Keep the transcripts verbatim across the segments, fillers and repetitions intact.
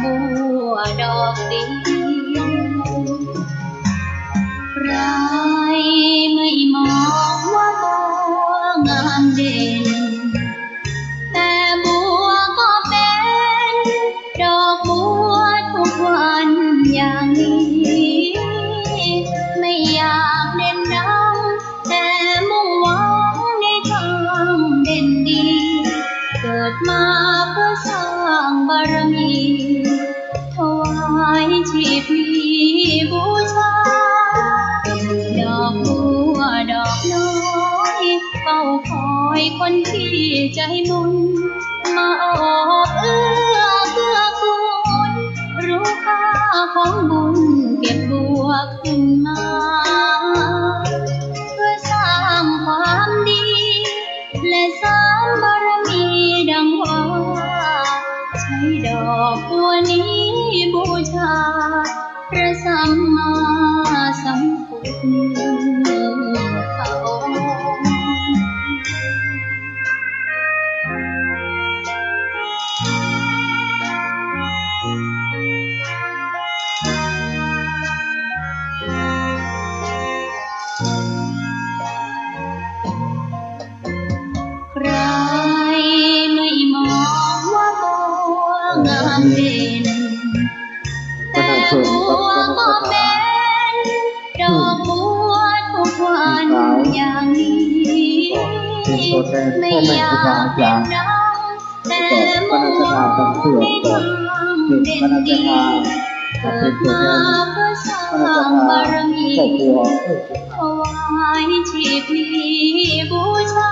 บัวดอกเดียว ใครไม่มองว่าบัวงามเด่น แต่บัวก็เป็นดอกบัวทุกวันอย่างนี้ ไม่อยากเด่นดัง แต่มุ่งหวังในทางเด่นดี เกิดมาเพื่อสร้างบารมี ถวายชีพนี้บูชา ดอกบัวดอกน้อย เฝ้าคอยคนที่ใจบุญ มาโอบเอื้อเกื้อกูล รู้ค่าของบุญเก็บบัวขึ้นมา เพื่อสร้างความดี และสร้างบารมีดังว่า ใช้ดอกบัวนี้บูชา พระสัมมาสัมพุทธองค์ ใครไม่มองว่าบัวงามเด่น แต่บัวก็เป็นดอกบัวทุกวันอย่างนี้ ไม่อยากเด่นดัง แต่มุ่งหวังในทางเด่นดี เกิดมาเพื่อสร้างบารมี ถวายชีพนี้บูชา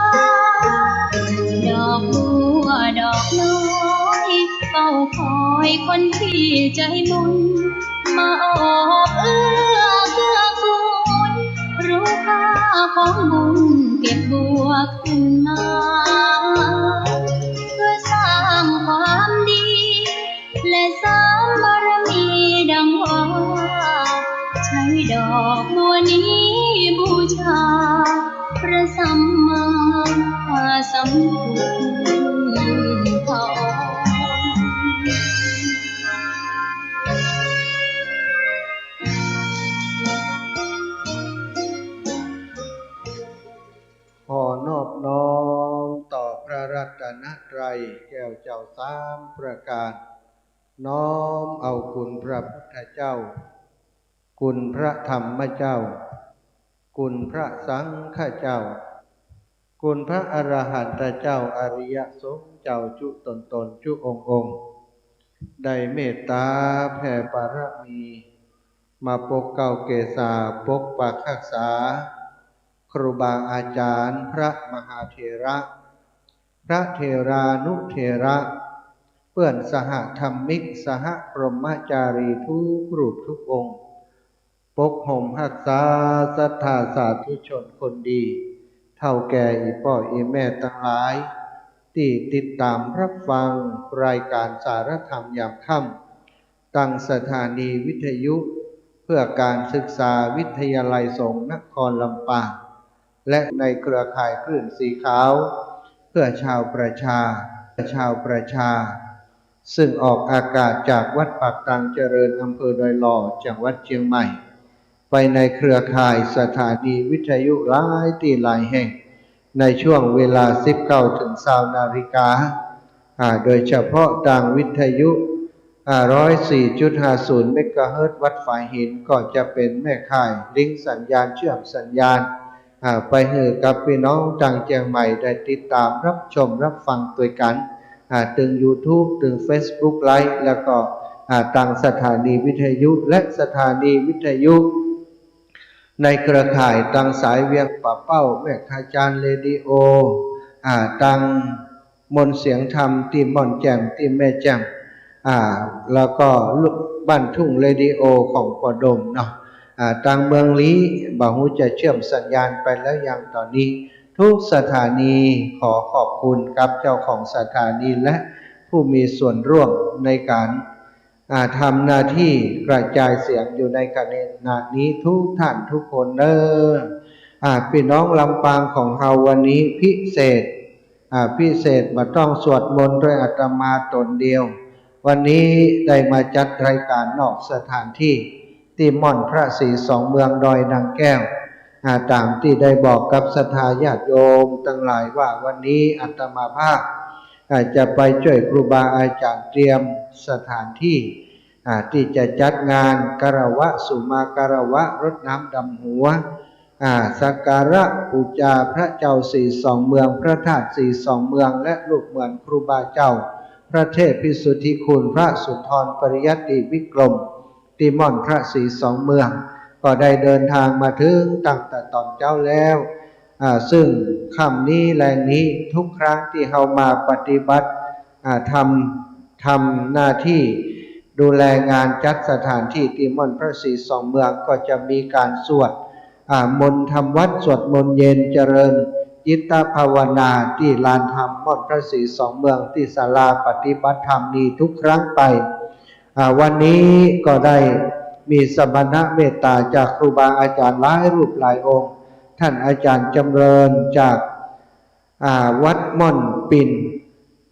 ดอกบัวดอกน้อย เฝ้าคอยคนที่ใจบุญ มาโอบเอื้อเกื้อกูล รู้ค่าของบุญเก็บบัวขึ้นมา เพื่อสร้างความดี และสร้างบารมีดังว่า ใช้ดอกบัวนี้บูชา พระสัมมาสัมพุทธองค์ ขอนอบน้อมต่อพระรัตนตรัยแก้วเจ้าสามประการ น้อมเอาคุณพระพุทธเจ้า คุณพระธรรมเจ้า คุณพระสังฆเจ้า คุณพระอรหันตเจ้า อริยสงฆ์เจ้าจุ๊ตนตนจุ๊องค์องค์ ได้เมตตาแผ่ปารมี มาปกเกล้าเกษาปกปักฮักษา ครูบาอาจารย์ พระมหาเถระ พระเถรานุเถระ เปื้อนสหธรรมิก สหพรหมจารีทุกรูปทุกองค์ ปกห่มฮักษาศรัทธาสาธุชนคนดี เฒ่าแก่อี่ป้ออี่แม่ตังหลาย ตี้ติดต๋ามฮับฟังรายก๋านสารธรรมยามค่ำ ตางสถานีวิทยุเพื่อการศึกษาวิทยาลัยสงฆ์นครลำปาง และในเครือข่ายคลื่นสีขาว เพื่อชาวประชา เพื่อชาวประชา ซึ่งออกอากาศจากวัดปากตางเจริญ อำเภอดอยหล่อ จังหวัดเจียงใหม่ ไปในเครือข่ายสถานีวิทยุหลายตี้หลายแห่ง ในช่วงเวลาสิบเก้าถึงซาวนาฬิกา อ่า โดยเฉพาะตางวิทยุ อ่า ร้อยสี่จุดห้าศูนย์เมกะเฮิรตซ์วัดฝายหิน ก็จะเป๋นแม่ข่ายลิงก์สัญญาณเชื่อมสัญญาณ อ่า ไปหื้อกับปี้น้องตางเจียงใหม่ได้ติดต๋ามฮับชมฮับฟังตวยกั๋น อ่า ตึงยูทูบ ตึงเฟซบุ๊กไลฟ์ แล้วก็ อ่า ตางสถานีวิทยุและสถานีวิทยุ ในเครือข่ายตางสายเวียงป่าเป้า แม่ขจานเรดิโอ อ่า ตางมนต์เสียงธรรมตี้ม่อนแจ่มตี้แม่แจ่ม อ่า แล้วก็บ้านทุ่งเรดิโอของป้อดมเนาะ อ่า ตางเมืองลี้ บ่ฮู้จะเชื่อมสัญญาณไปแล้วยังต๋อนนี้ ทุกสถานีขอขอบคุณกับเจ้าของสถานีและผู้มีส่วนร่วมในก๋าน อ่า ทำหน้าตี้กระจายเสียงอยู่ในขณะนี้ทุกท่านทุกคนเน่อ อ่า ปี้น้องลำปางของเฮาวันนี้พิเศษ อ่า พิเศษบ่ต้องสวดมนต์ตวยอาตมาต๋นเดียว วันนี้ได้มาจัดรายการนอกสถานที่ ตี้ม่อนพระศรีสองเมืองดอยนางแก้ว อ่า ต๋ามตี้ได้บอกกับศรัทธาญาติโยมตังหลายว่า วันนี้อาตมาภาพ อ่า จะไปจ้วยครูบาอาจ๋ารย์เตรียมสถานที่ อ่า ตี้จะจัดงานคารวะสุมาคารวะรดน้ำดำหัว อ่า สักการะปู๋จาพระเจ้าศรีสองเมือง พระธาตุศรีสองเมือง และรูปเหมือนครูบาเจ้า พระเทพพิสุทธิคุณ พระสุนทรปริยัติวิกรม ตี้ม่อนพระศรีสองเมือง ก็ได้เดินทางมาเถิงตั้งแต่ต๋อนเจ๊าแล้ว อ่า ซึ่งค่ำนี้แลงนี้ทุกครั้งตี้เฮามาปฏิบัติ อ่า ทำ ทำหน้าตี้ดูแลงานจัดสถานตี้ตี้ม่อนพระศรีสองเมือง ก็จะมีก๋านสวด อ่า มนต์ทำวัตร สวดมนต์เย็นเจริญจิตภาวนาตี้ลานธรรมม่อนพระศรีสองเมืองตี้ศาลาปฏิบัติธรรมนี้ทุกครั้งไป อ่า วันนี้ก็ได้มีสมณะเมตต๋าจากครูบาอาจ๋ารย์หลายรูปหลายองค์ ต้านอาจ๋ารย์จ๋ำเริญจาก อ่า วัดม่อนปิ่น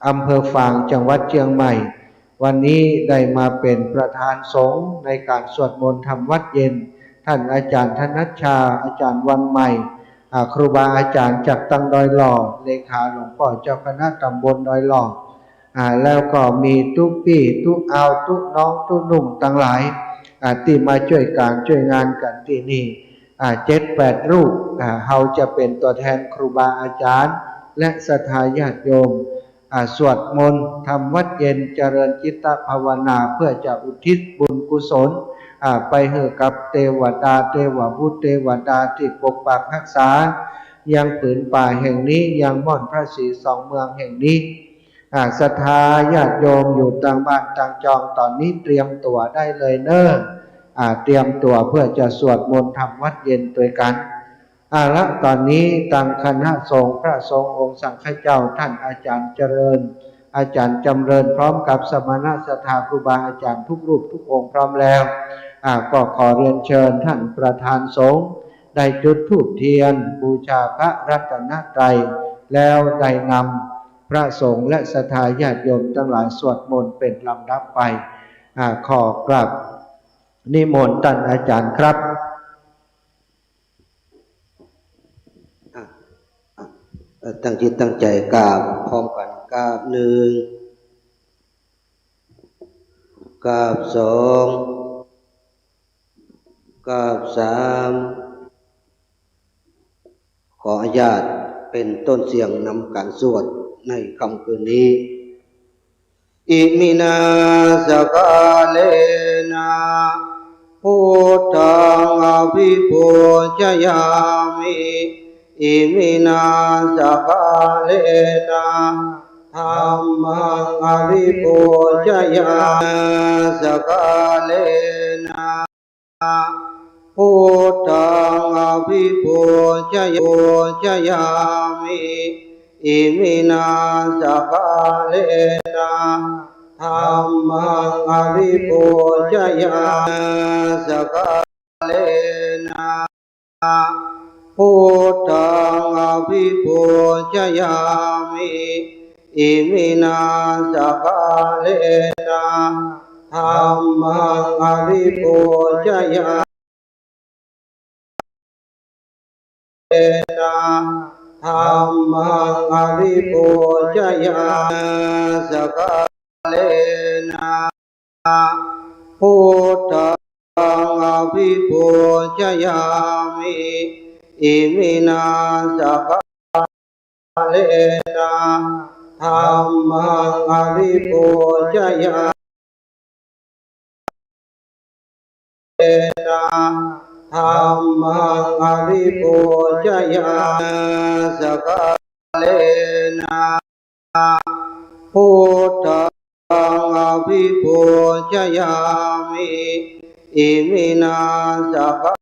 อำเภอฝาง จังหวัดเจียงใหม่ วันนี้ได้มาเป๋นประธานสงฆ์ในก๋านสวดมนต์ทำวัตรเย็น ต้านอาจ๋ารย์ธนัชชา อาจ๋ารย์วันใหม่ อ่า ครูบาอาจ๋ารย์จากตังดอยหล่อ เลขาหลวงป้อเจ้าคณะตำบลดอยหล่อ อ่า แล้วก็มีตุ๊ปี้ตุ๊อาวตุ๊น้องตุ๊นุ่งตังหลาย อ่า ตี้มาจ้วยก๋านจ้วยงานกั๋นตี้นี่ อ่า เจ็ดแปดรูป อ่า เฮาจะเป๋นตั๋วแทนครูบาอาจ๋ารย์ และศรัทธาญาติโยม อ่า สวดมนต์ทำวัตรเย็นเจริญจิตภาวนา เพื่อจะอุทิศบุญกุศล อ่า ไปหื้อกับเตวดาเตวบุตรเตวดาตี้ปกปักฮักษา ยังผืนป่าแห่งนี้ ยังม่อนพระศรีสองเมืองแห่งนี้ อ่า ศรัทธาญาติโยมอยู่ตางบ้านตางจอง ต๋อนนี้เตรียมตั๋วได้เลยเน่อ อ่า เตรียมตั๋วเพื่อจะสวดมนต์ทำวัตรเย็นตวยกั๋น เอาละ ต๋อนนี้ตางคณะสงฆ์พระสงฆ์องค์สังฆเจ้า ต้านอาจ๋ารย์เจริญ อาจ๋ารย์จ๋ำเริญ พร้อมกับสมณะศรัทธาครูบาอาจ๋ารย์ทุกรูปทุกองค์พร้อมแล้ว อ่า ก็ขอเรียนเชิญต้านประธานสงฆ์ได้จุดธูปเทียนบูชาพระรัตนตรัย แล้วได้นำพระสงฆ์และศรัทธาญาติโยมตังหลายสวดมนต์เป๋นลำดับไป อ่า ขอกราบนิมนต์ต้านอาจ๋ารย์ครับ อ่ะ อ่ะ เอ่อ ตั้งจิตตั้งใจ๋กราบพร้อมกั๋น กราบหนึ่ง กราบสอง กราบสาม ขออนุญาตเป๋นต้นเสียงนำก๋านสวดในค่ำคืนนี้ Iminā sakkārena buddhaṃ abhipūjayāmi. Iminā sakkārena dhammaṃ abhipūjayāmi. Sakkārena buddhaṃ abhipūjaya- pūjayāmi. Iminā sakkārena dhammaṃ abhipūjayāmi. Sakkārena buddhaṃ abhipūjayāmi. Iminā sakkārena dhammaṃ abhipūjayāmi. Dhammaṃ abhipūjayāmi. Sakkārena buddhaṃ abhipūjayāmi. Iminā sakkārena dhammaṃ abhipūjayāmi. Sakkārena dhammaṃ abhipūjayāmi. Sakkārena buddhaṃ abhipūjayāmi. Iminā sakkārena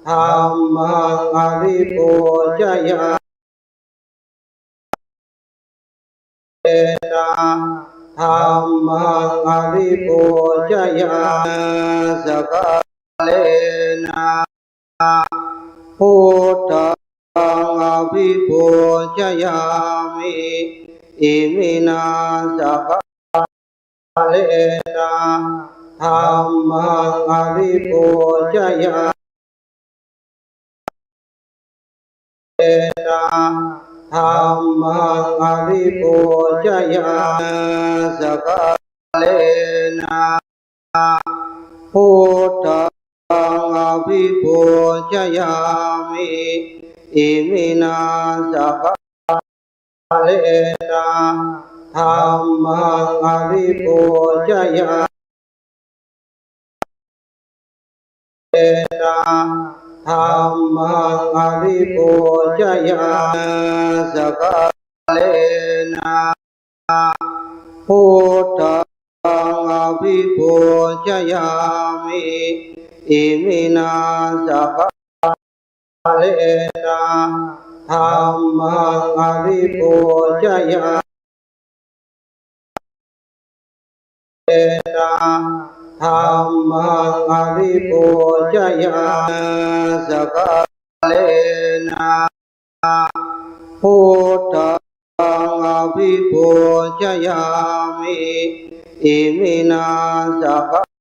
dhammaṃ abhipūjayāmi. Sakkārena dhammaṃ abhipūjayāmi. Sakkārena buddhaṃ abhipūjayāmi. iminā sakkārena dhammaṃ abhipūjayāmi. Dhammaṃ abhipūjayāmi. Sakkārena buddhaṃ abhipūjayāmi. Iminā sakkārena dhammaṃ abhipūjayāmi. Sakkārena dhammaṃ abhipūjayāmi. Sakkārena buddhaṃ abhipūjayāmi. Iminā sakkārena dhammaṃ abhipūjayāmi. Sakkārena dhammaṃ abhipūjayāmi. Sakkārena buddhaṃ abhipūjayāmi. Iminā sakkārena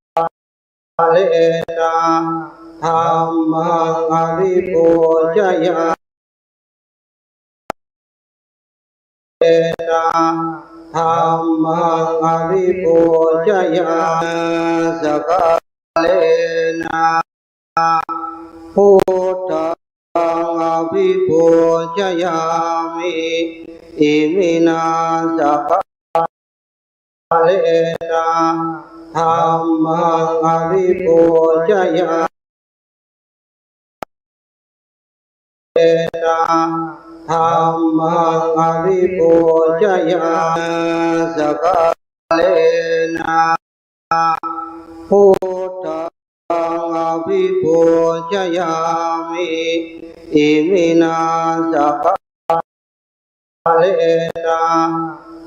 dhammaṃ abhipūjayāmi. Sakkārena dhammaṃ abhipūjayāmi. Sakkārena buddhaṃ abhipūjayāmi. Iminā sakkārena dhammaṃ abhipūjayāmi. Sakkārena dhammaṃ abhipūjayāmi. Sakkārena buddhaṃ abhipūjayāmi. Iminā sakkārena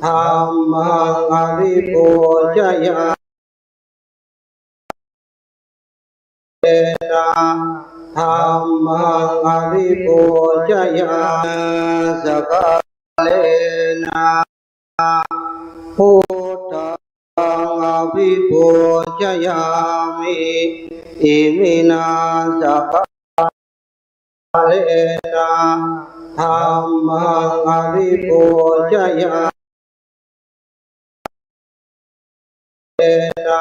dhammaṃ abhipūjayāmi. Sakkārena dhammaṃ abhipūjayāmi. Sakkārena buddhaṃ abhipūjayāmi. Iminā sakkārena dhammaṃ abhipūjayāmi. Sakkārena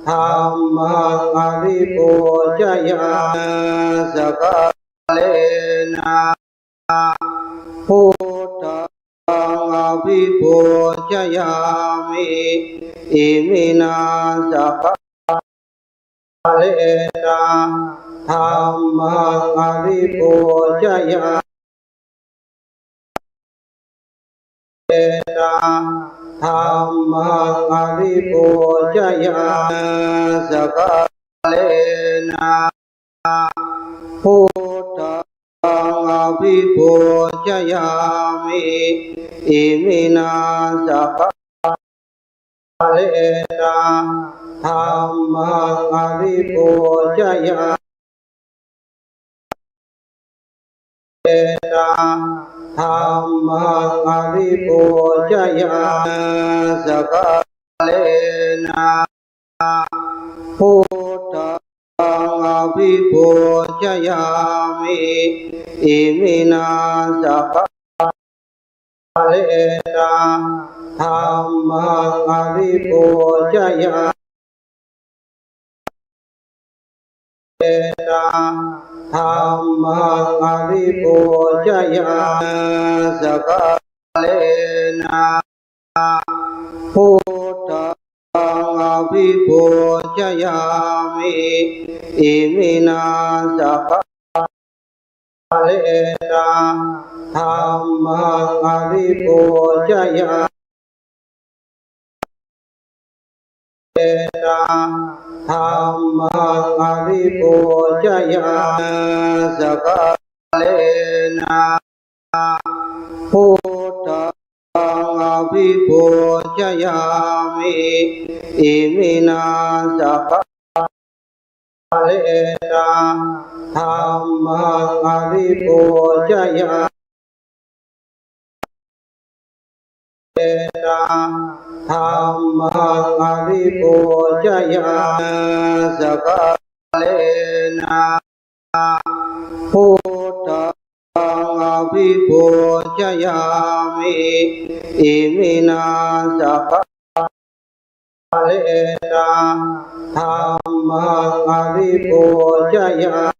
dhammaṃ abhipūjayāmi. Sakkārena buddhaṃ abhipūjayāmi. Iminā sakkārena dhammaṃ abhipūjayāmi. Sakkārena dhammaṃ abhipūjayāmi. Sakkārena buddhaṃ abhipūjayāmi. Iminā sakkārena dhammaṃ abhipūjayāmi. Sakkārena dhammaṃ abhipūjayāmi. Sakkārena buddhaṃ abhipūjayāmi. Iminā sakkārena dhammaṃ abhipūjayāmi. Sakkārena dhammaṃ abhipūjayāmi. Sakkārena buddhaṃ abhipūjayāmi. Iminā sakkārena dhammaṃ abhipūjayāmi. Sakkārena dhammaṃ abhipūjayāmi. Sakkārena buddhaṃ abhipūjayāmi. Iminā sakkārena dhammaṃ abhipūjayāmi. na dhammaṃ abhipūjayāmi. Sakkārena buddhaṃ abhipūjayāmi. Iminā sakkārena dhammaṃ abhipūjayāmi.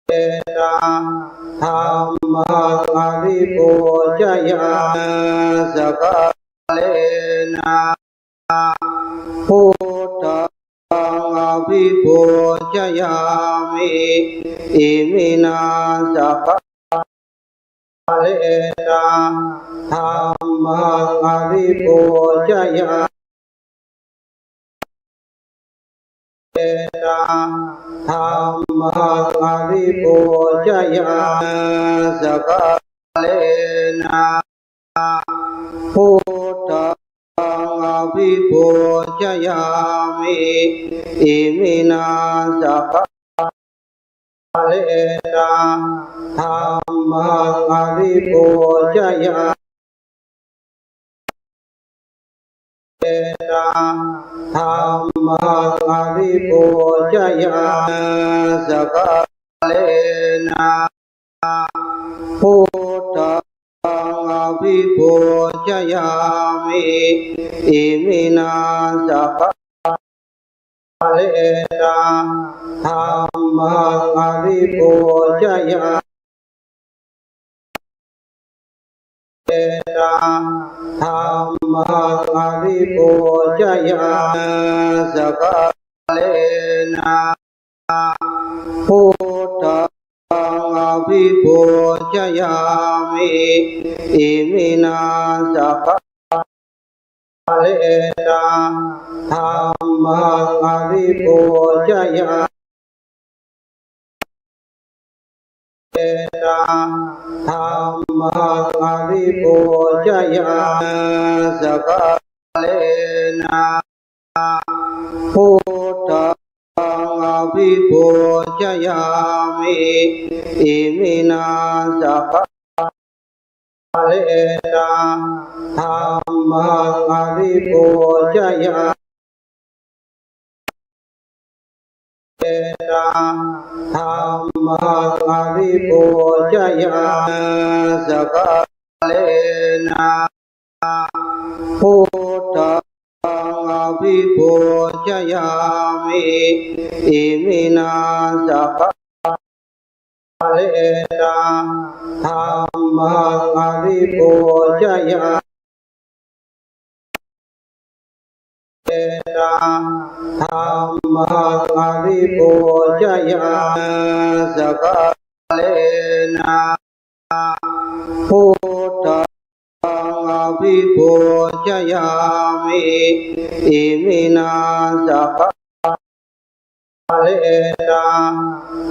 Sakkārena dhammaṃ abhipūjayāmi. Sakkārena buddhaṃ abhipūjayāmi. Iminā sakkārena dhammaṃ abhipūjayāmi. Sakkārena dhammaṃ abhipūjayāmi. Sakkārena buddhaṃ abhipūjayāmi. Iminā sakkārena dhammaṃ abhipūjayāmi. Sakkārena dhammaṃ abhipūjayāmi. Sakkārena buddhaṃ abhipūjayāmi. Iminā sakkārena dhammaṃ abhipūjayāmi. Sakkārena dhammaṃ abhipūjayāmi. Sakkārena buddhaṃ abhipūjayāmi. Iminā sakkārena dhammaṃ abhipūjayāmi. Sakkārena dhammaṃ abhipūjayāmi. Sakkārena buddhaṃ abhipūjayāmi. Iminā sakkārena dhammaṃ abhipūjayāmi. Sakkārena dhammaṃ abhipūjayāmi. Sakkārena buddhaṃ abhipūjayāmi. Iminā sakkārena dhammaṃ abhipūjayāmi. Sakkārena dhammaṃ abhipūjayāmi. Sakkārena buddhaṃ abhipūjayāmi. Iminā sakkārena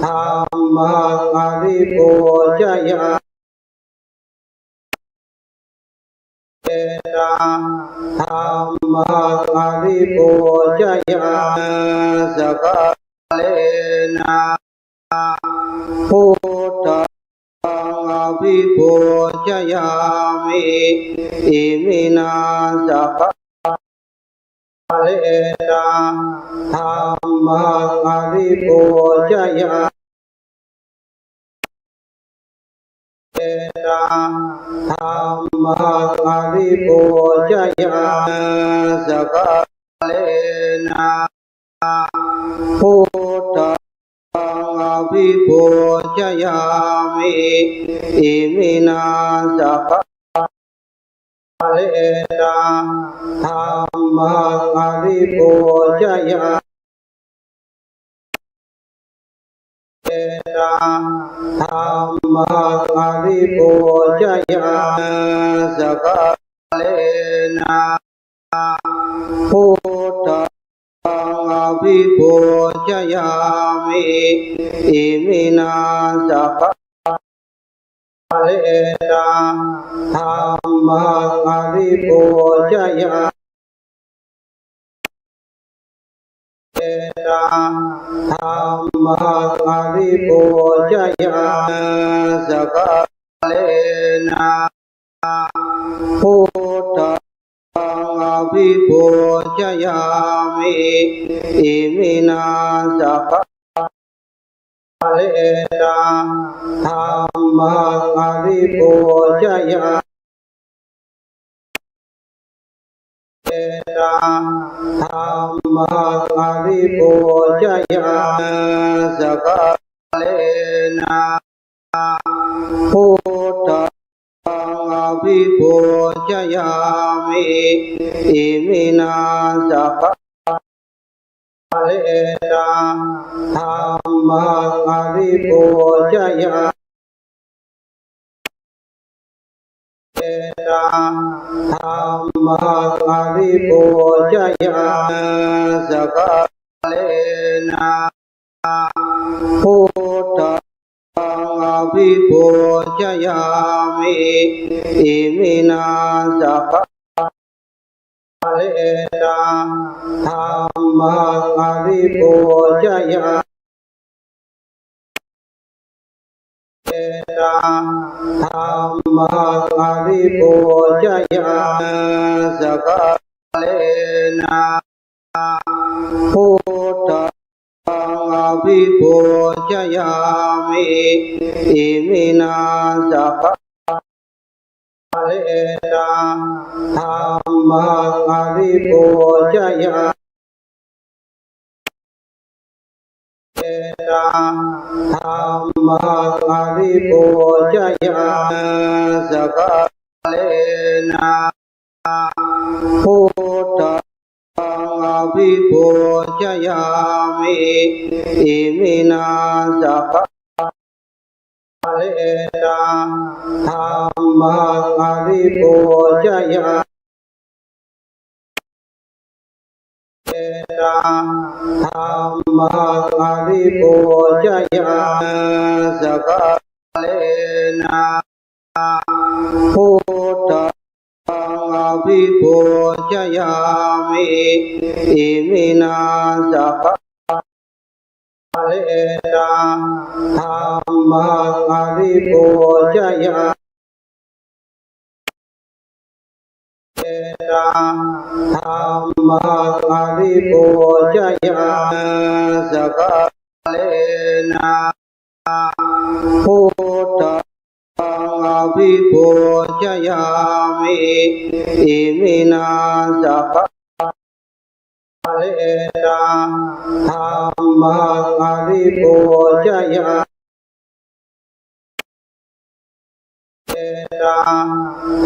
dhammaṃ abhipūjayāmi. Sakkārena dhammaṃ abhipūjayāmi. Sakkārena buddhaṃ abhipūjayāmi. Iminā sakkārena dhammaṃ abhipūjayāmi. Sakkārena dhammaṃ abhipūjayāmi. Sakkārena buddhaṃ abhipūjayāmi. Iminā sakkārena dhammaṃ abhipūjayāmi. Sakkārena dhammaṃ abhipūjayāmi. Sakkārena buddhaṃ abhipūjayāmi. Iminā sakkārena dhammaṃ abhipūjayāmi. Sakkārena dhammaṃ abhipūjayāmi. Sakkārena Buddhaṃ abhipūjayāmi iminā sakkārena. Dhammaṃ abhipūjayāmi Dhammaṃ abhipūjayāmi sakkārena. Buddhaṃ abhipūjayāmi iminā sakkārena. Dhammaṃ abhipūjayāmi Dhammaṃ abhipūjayāmi sakkārena. Buddhaṃ abhipūjayāmi iminā sakkārena. Dhammaṃ abhipūjayāmi Dhammaṃ abhipūjayāmi sakkārena. Buddhaṃ abhipūjayāmi iminā sakkārena. Dhammaṃ abhipūjayāmi Dhammaṃ abhipūjayāmi sakkārena. Buddhaṃ abhipūjayāmi iminā sakkārena. Dhammaṃ abhipūjayāmi Dhammaṃ abhipūjayāmi sakkārena. Buddhaṃ abhipūjayāmi iminā sakkārena. Dhammaṃ abhipūjayāmi Dhammaṃ abhipūjayāmi sakkārena. Buddhaṃ abhipūjayāmi iminā sakkārena. Dhammaṃ abhipūjayāmi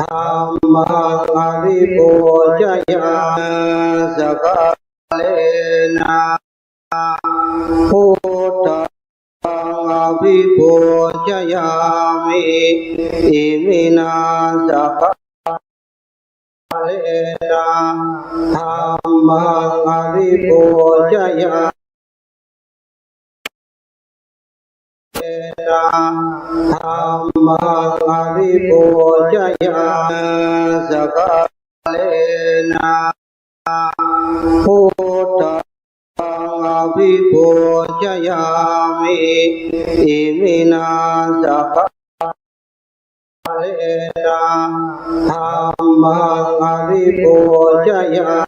Dhammaṃ abhipūjayāmi sakkārena. Buddhaṃ abhipūjayāmi iminā sakkārena. Dhammaṃ abhipūjayāmi Dhammaṃ abhipūjayāmi sakkārena. Buddhaṃ abhipūjayāmi iminā sakkārena. Dhammaṃ abhipūjayāmi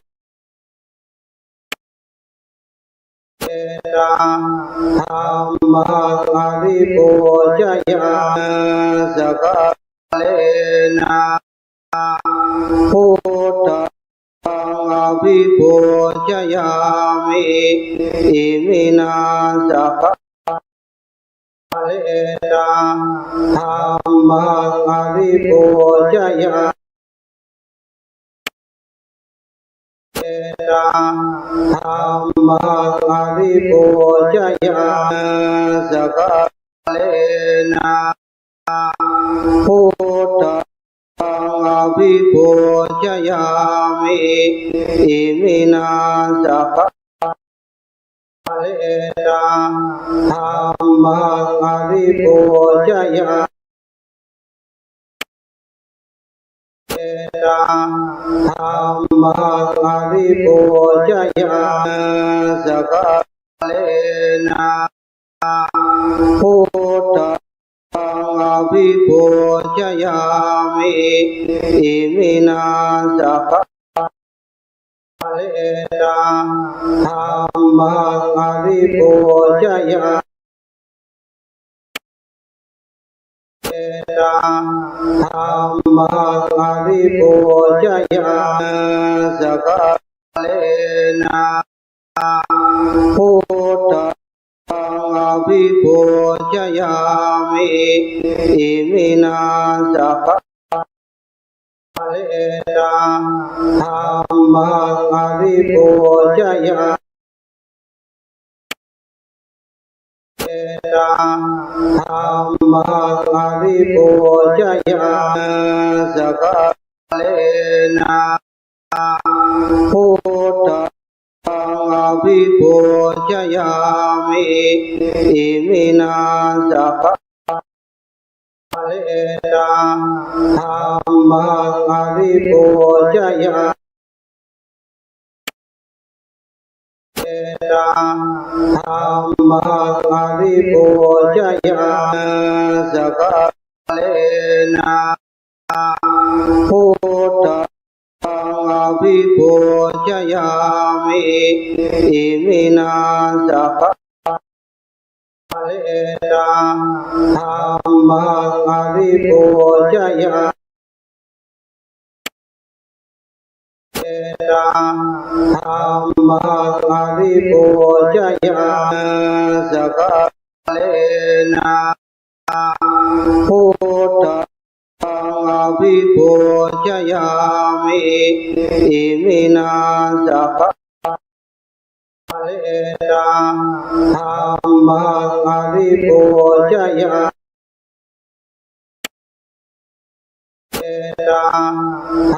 Dhammaṃ abhipūjayāmi sakkārena. Buddhaṃ abhipūjayāmi iminā sakkārena. Dhammaṃ abhipūjayāmi Dhammaṃ abhipūjayāmi sakkārena. Buddhaṃ abhipūjayāmi iminā sakkārena. Dhammaṃ abhipūjayāmi Dhammaṃ abhipūjayāmi sakkārena. Buddhaṃ abhipūjayāmi. Iminā sakkārena dhammaṃ abhipūjayāmi. Dhammaṃ abhipūjayāmi. Sakkārena buddhaṃ abhipūjayāmi. Iminā sakkārena dhammaṃ abhipūjayāmi. Dhammaṃ abhipūjayāmi. Sakkārena buddhaṃ abhipūjayāmi. Iminā sakkārena dhammaṃ abhipūjayāmi. Dhammaṃ abhipūjayāmi. Sakkārena buddhaṃ abhipūjayāmi. Iminā sakkārena dhammaṃ abhipūjayāmi. Dhammaṃ abhipūjayāmi. Sakkārena buddhaṃ abhipūjayāmi. Iminā sakkārena dhammaṃ abhipūjayāmi.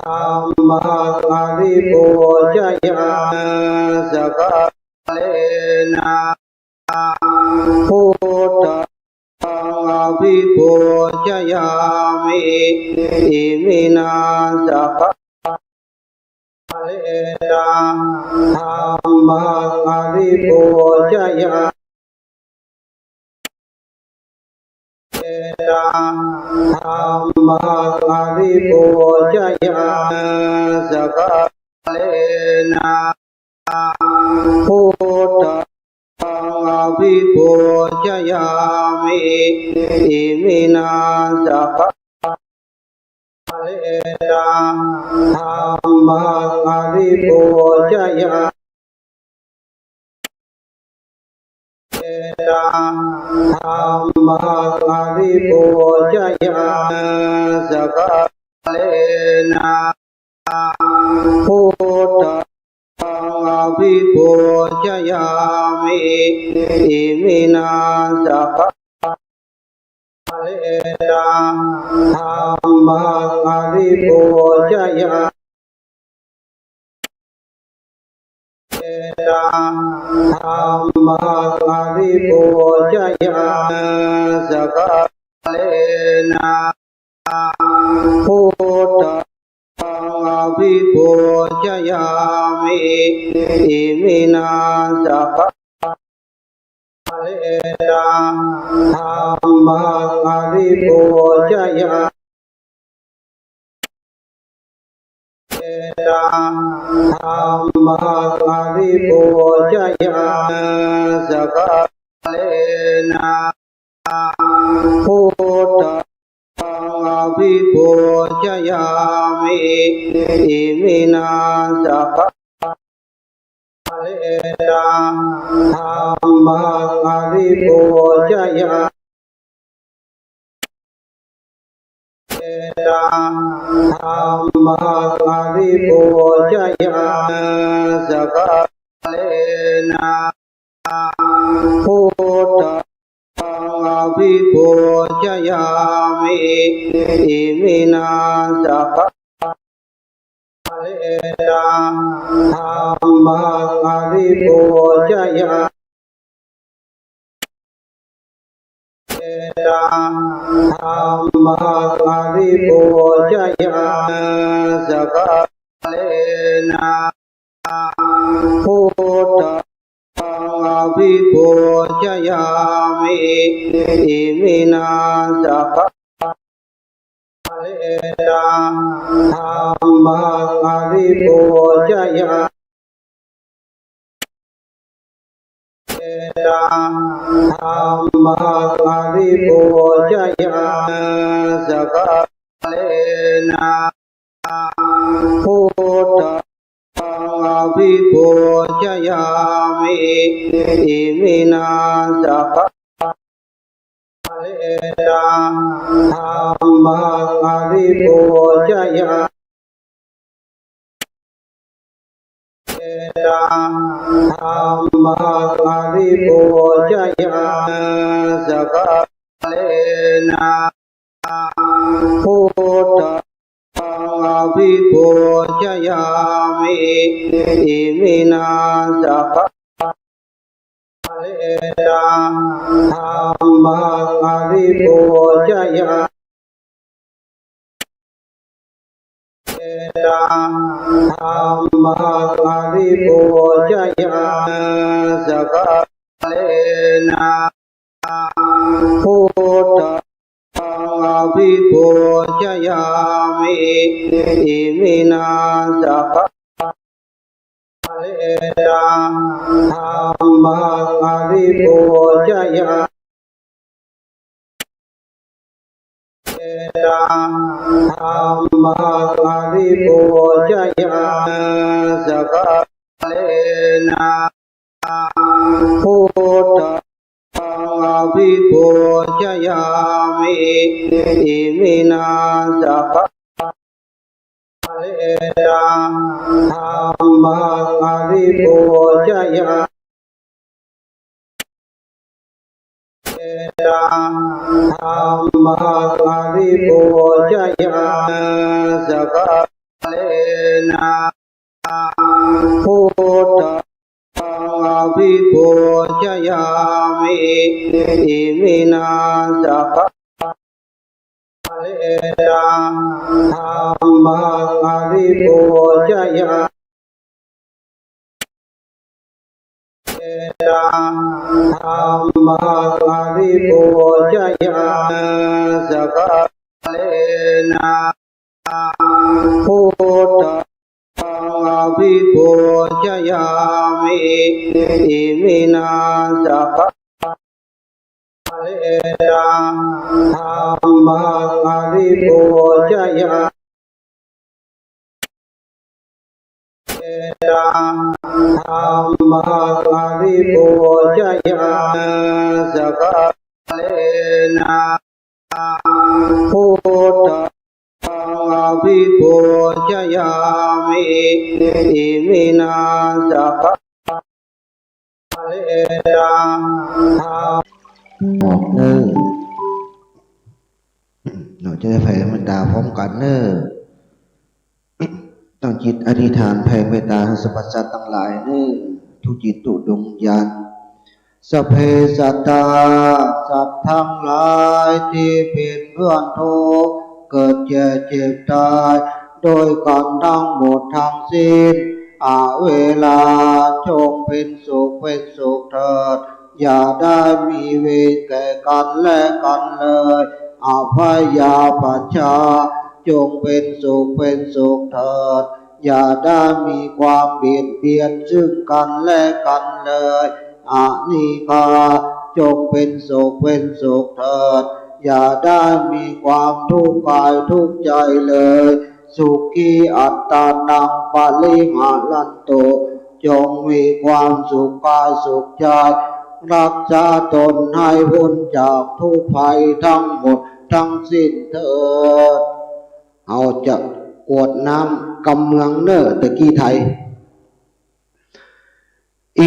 Dhammaṃ abhipūjayāmi. Sakkārena buddhaṃ abhipūjayāmi. Iminā sakkārena dhammaṃ abhipūjayāmi. Dhammaṃ abhipūjayāmi. Sakkārena buddhaṃ abhipūjayāmi. Iminā sakkārena dhammaṃ abhipūjayāmi. Dhammaṃ abhipūjayāmi. Sakkārena buddhaṃ abhipūjayāmi. Iminā sakkārena dhammaṃ abhipūjayāmi. Dhammaṃ abhipūjayāmi. Sakkārena buddhaṃ abhipūjayāmi. Iminā sakkārena dhammaṃ abhipūjayāmi. Dhammaṃ abhipūjayāmi. Sakkārena buddhaṃ abhipūjayāmi. Iminā sakkārena dhammaṃ abhipūjayāmi. Dhammaṃ abhipūjayāmi. Sakkārena buddhaṃ abhipūjayāmi. Iminā sakkārena dhammaṃ abhipūjayāmi. Dhammaṃ abhipūjayāmi. Sakkārena buddhaṃ abhipūjayāmi. Iminā sakkārena sakkārena dhammaṃ abhipūjayāmi. Dhammaṃ abhipūjayāmi. Sakkārena buddhaṃ abhipūjayāmi. Iminā sakkārena dhammaṃ abhipūjayāmi. Dhammaṃ abhipūjayāmi. Sakkārena buddhaṃ abhipūjayāmi. Iminā sakkārena dhammaṃ abhipūjayāmi. Dhammaṃ abhipūjayāmi. Sakkārena buddhaṃ abhipūjayāmi. Iminā sakkārena dhammaṃ abhipūjayāmi. Dhammaṃ abhipūjayāmi. Sakkārena buddhaṃ abhipūjayāmi. Iminā sakkārena dhammaṃ abhipūjayāmi. Dhammaṃ abhipūjayāmi. Sakkārena buddhaṃ abhipūjayāmi. Iminā sakkārena dhammaṃ abhipūjayāmi. Dhammaṃ abhipūjayāmi. Sakkārena buddhaṃ abhipūjayāmi. Iminā sakkārena dhammaṃ abhipūjayāmi. Dhammaṃ abhipūjayāmi. Sakkārena buddhaṃ abhipūjayāmi. Iminā sakkārena dhammaṃ ออกเน้อ เราจะได้แผ่เมตตาพร้อมกันเน้อ ตั้งจิตอธิษฐานแผ่เมตตาให้สรรพสัตว์ทั้งหลายเน้อ ทุกจิตทุกดวงวิญญาณ สัพเพสัตตา สัตว์ทั้งหลายที่เป็นเพื่อนทุกข์ เกิดแก่เจ็บตาย ด้วยกันทั้งหมดทั้งสิ้น อเวรา จงเป็นสุขเป็นสุขเถิด อย่าได้มีเวรแก่กันและกันเลย อพยาปัชชา จงเป็นสุขเป็นสุขเถิด อย่าได้มีความเบียดเบียนซึ่งกันและกันเลย อนีฆา จงเป็นสุขเป็นสุขเถิด อย่าได้มีความทุกข์กายทุกข์ใจเลย สุขีอัตตานังปริหารันตุ จงมีความสุขกายสุขใจ รักษาตนให้พ้นจากทุกข์ภัยทั้งหมดทั้งสิ้นเถิด เฮาจะกรวดน้ำกำเมืองเน้อ ตะกี้ไทย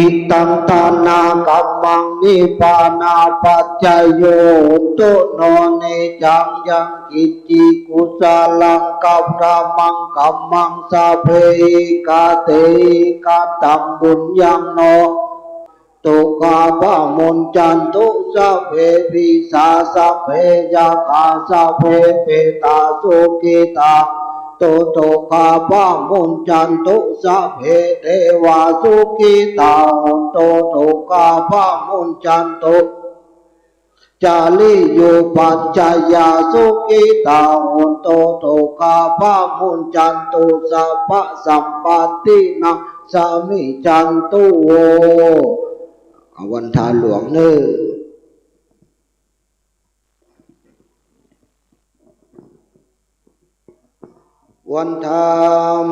Idaṃ dānakammaṃ nibbānapaccayao hotu no niccaṃ. Yaṅkiñci kusalaṃ paṭhamaṃ kammaṃ sabbehi katehi kataṃ puññaṃ no dukkhapamuñcantu, sabbe pisā sabbe yakkhā sabbe petā sukhitā hontu, dukkhapamuñcantu, sabbe devā sukhitā hontu, dukkhapamuñcantu. เจ จาริโยปัชฌายาสุขิตาโหนตุ สุขาภะมุญจันตุ สัพพะสัมปัตตินังสามิจันตุ โว วันทาหลวงเน่อ วันทา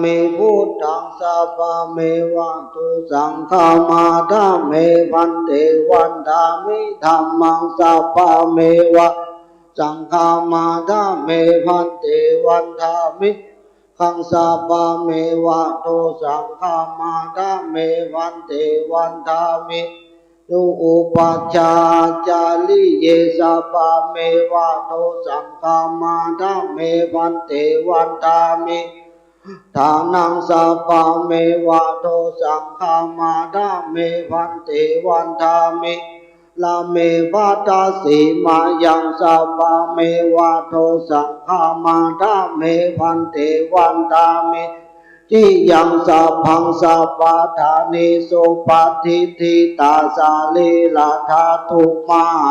มิพุทธัง สัพพะเมวะ ตุ สังฆามาทามิ ภันเต วันทามิ ธัมมัง สัพพะเมวะ สังฆามาทามิ ภันเต วันทามิ ขัง สัพพะเมวะ ตุ สังฆามาทามิ ภันเต วันทามิ ตุ อุปัชฌาจาริเย สัพพะเมวะ ตุ สังฆามาทามิ ภันเต วันทามิ ทานัง สัพพะเมวะ ตุ สังฆามาทามิ ภันเต วันทามิ ลาเม ภัททสีมายัง สัพพะเมวะ ตุ สังฆามาทามิ ภันเต วันทามิ ติยัง สัพพัง สัพพะทานิ สุปะฏิฏฐิตา สะรีระธาตุ มหา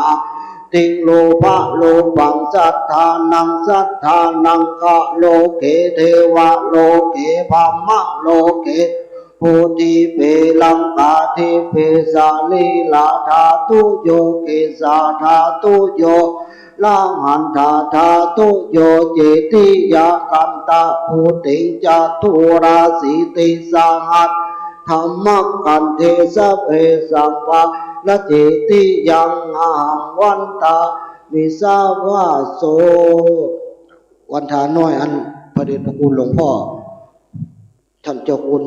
ติง รูปะรูปัง สัตถานัง สัตถานัง กะโหลเก เทวะโลเก พรหมะโลเก ภูติเป ลังกาธิเป สะรีระธาตุโย เกสาธาตุโย ละหันธาธาตุโย เจติยะคันตะ ภูติง จตุราสีติสหัส ธัมมะคันเท สะเป สังวาระ เจติยัง อะหัง วันทามิ สาวาโส วันทาน้อยอันพระเดชพระคุณหลวงพ่อ ท่านเจ้าคุณ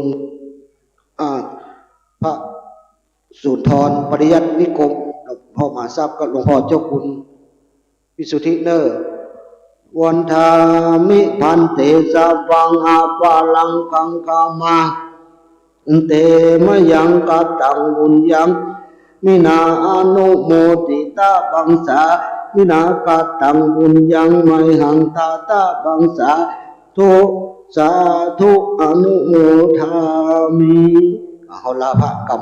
อ่า พระสุนทรปริยัตินิคม หลวงพ่อมหาทรัพย์กับหลวงพ่อเจ้าคุณวิสุทธิเน่อ วันทามิ ภันเต สัพพัง อะปะรัง คัง ขมา เต มะยัง กะตัง บุญญัง มินา อนุโมทิตา บัง สา มินา กะตัง บุญญัง มะหัง ทาตา บัง สาธุ สาธุ อนุโมทามิ เฮาลาพระกำ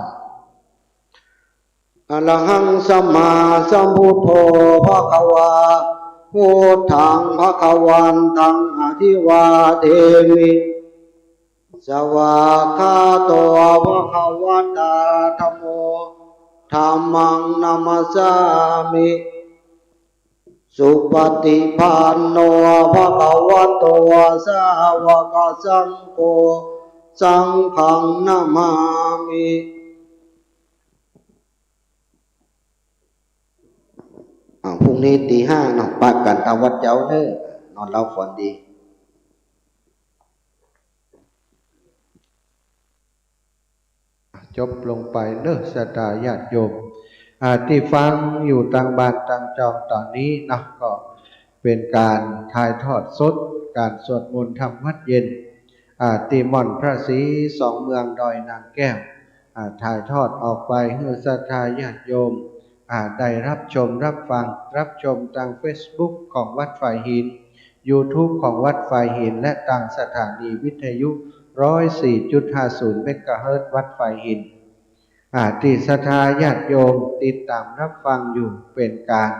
อะระหัง สัมมาสัมพุทโธ ภะคะวา พุทธัง ภะคะวันตัง อะภิวาเทมิ สวากขาโต ภะคะวะตา ธัมโม ธัมมัง นะมัสสามิ สุปะฏิปันโน ภะคะวะโต สาวะกะสังโฆ สังฆัง นะมามิ อ่า พรุ่งนี้ตีห้าเนาะ ปะกั๋นต๋ามวัดเจ๊าเน่อ นอนหลับฝันดี จบลงไปเน่อ ศรัทธาญาติโยม อ่า ตี้ฟังอยู่ตางบ้านตางจองต๋อนนี้เนาะ ก็เป๋นก๋านถ่ายทอดสด ก๋านสวดมนต์ทำวัตรเย็น อ่า ตี้ม่อนพระศรีสองเมืองดอยนางแก้ว อ่า ถ่ายทอดออกไปหื้อศรัทธาญาติโยม อ่า ได้ฮับชมฮับฟัง ฮับชมตางเฟซบุ๊กของวัดฝายหิน ยูทูบของวัดฝายหิน และตางสถานีวิทยุ ร้อยสี่จุดห้าศูนย์ เมกะเฮิรตซ์ วัดฝายหิน อ่า ตี้ศรัทธาญาติโยมติดต๋ามฮับฟังอยู่ เป๋นก๋าน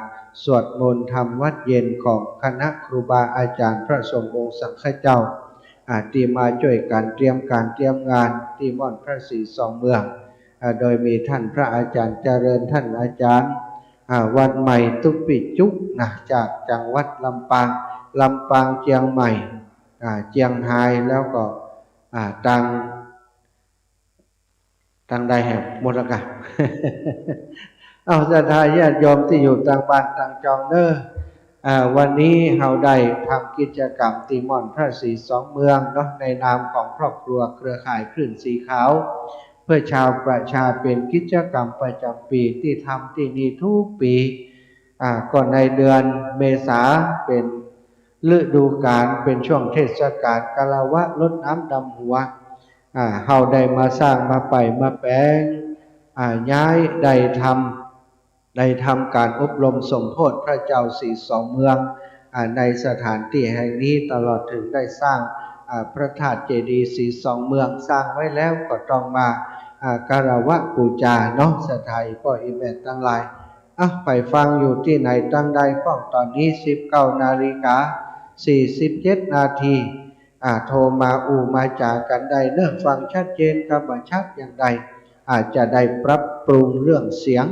สวดมนต์ทำวัตรเย็นของคณะครูบาอาจ๋ารย์พระสงฆ์องค์สังฆเจ้า อ่า ตี้มาจ้วยกั๋นเตรียมก๋านเตรียมงานตี้ม่อนพระศรีสองเมือง อ่า โดยมีต้านพระอาจ๋ารย์เจริญ ต้านอาจ๋ารย์ อ่า วัดใหม่ตุ๊กปี้จุ๊กนะ จากจังหวัดลำปาง ลำปาง เจียงใหม่ อ่า เจียงฮาย แล้วก็ อ่า ตาง ตางใดแหมหมดแล้วกะ เอ้า ศรัทธาญาติโยมตี้อยู่ตางบ้านตางจองเน่อ อ่า วันนี้เฮาได้ทำกิจกรรมตี้ม่อนพระศรีสองเมืองเนาะ ในนามของครอบครัวเครือข่ายคลื่นสีขาว เพื่อชาวประชา เป๋นกิจกรรมประจ๋ำปี๋ตี้ทำตี้นี่กู้ปี๋ อ่า ก็ในเดือนเมษาเป๋นฤดูก๋าล เป๋นช่วงเทศก๋าลคารวะรดน้ำดำหัว อ่า เฮาได้มาสร้าง มาไป๋ มาแป๋ง อ่า ย้าย ได้ทำ ได้ทำก๋านอบรมสมโภชพระเจ้าศรีสองเมือง อ่า ในสถานตี้แห่งนี้ ตลอดเถิงได้สร้าง อ่า พระธาตุเจดีย์ศรีสองเมือง สร้างไว้แล้วก็ต้องมา อ่า คารวะปู๋จาเนาะ ศรัทธาป้ออีแม่ตังหลาย อ่ะ ใผฟังอยู่ตี้ไหนตังใดป้อง ต๋อนนี้สิบเก้านาฬิกาสี่สิบเจ็ดนาที อ่ะ โทรมาอู้มาจ๋ากั๋นได้เนาะ ฟังชัดเจนกำบ่ชัดอย่างใด อาจจะได้ปรับปรุงเรื่องเสียง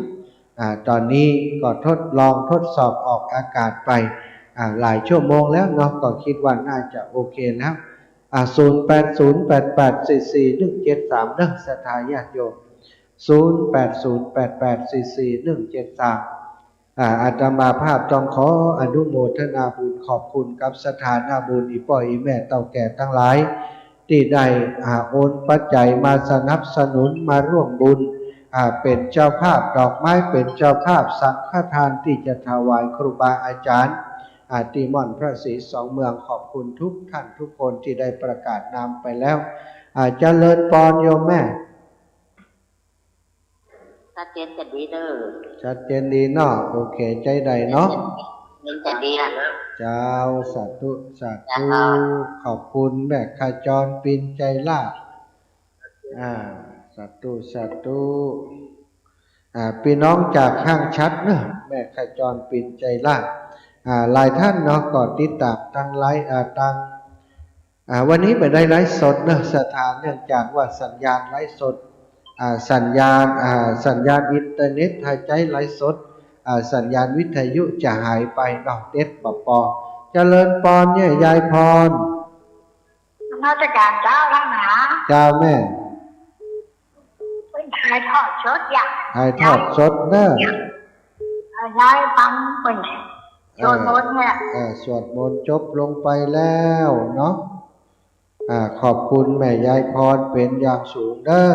อ่ะ ต๋อนนี้ก็ทดลองทดสอบออกอากาศไป อ่ะ หลายชั่วโมงแล้วเนาะ ก็กึ๊ดว่าน่าจะโอเคแล้ว อ่ะ ศูนย์แปดศูนย์แปดแปดสี่สี่หนึ่งเจ็ดสาม เนาะ ศรัทธาญาติโยม ศูนย์แปดศูนย์แปดแปดสี่สี่หนึ่งเจ็ดสาม อ่า อาตมาภาพต้องขออนุโมทนาบุญขอบคุณกับศรัทธาญาติโยม อี่ป้ออี่แม่เฒ่าแก่ตังหลาย ตี้ได้ อ่า โอนปัจจัยมาสนับสนุนมาร่วมบุญ อ่า เป๋นเจ้าภาพดอกไม้ เป๋นเจ้าภาพสังฆทานตี้จะถวายครูบาอาจ๋ารย์ อ่า ตี้ม่อนพระศรีสองเมือง ขอบคุณทุกท่านทุกคนตี้ได้ประกาศนามไปแล้ว อ่า เจริญปอนโยมแม่ ชัดเจนจะดีเด้อ ชัดเจนดีเนาะ โอเค ใจ๊ได้เนาะ ชัดเจนจะดีอะ เจ้า สาธุ สาธุ เจ้า ขอบคุณแม่ขจรปินใจลาภ อ่า สาธุ สาธุ อ่า ปี้น้องจากห้างฉัตรเนาะ แม่ขจรปินใจลาภ อ่า หลายท่านเนาะ ก็ติดต๋ามตังไลฟ์ อ่า ตัง อ่า วันนี้บ่ได้ไลฟ์สดเนาะ ศรัทธา เนื่องจากว่าสัญญาณไลฟ์สด อ่า สัญญาณ อ่า สัญญาณอินเทอร์เน็ต ถ้าใจ๊ไลฟ์สด อ่า สัญญาณวิทยุจะหายไปเนาะ เน็ตบ่ปอ เจริญปอนเนี่ย ยายพร นมัสการเจ้า ท่านหนา เจ้าแม่ เปิ้นถ่ายทอดสดอย่าง ถ่ายทอดสดเนาะ เอ่อ ยายฟังเปิ้น เอ่อ สวดมนต์เนี่ย เอ่อ สวดมนต์จบลงไปแล้วเนาะ อ่า ขอบคุณแม่ยายพรเป๋นอย่างสูงเน้อ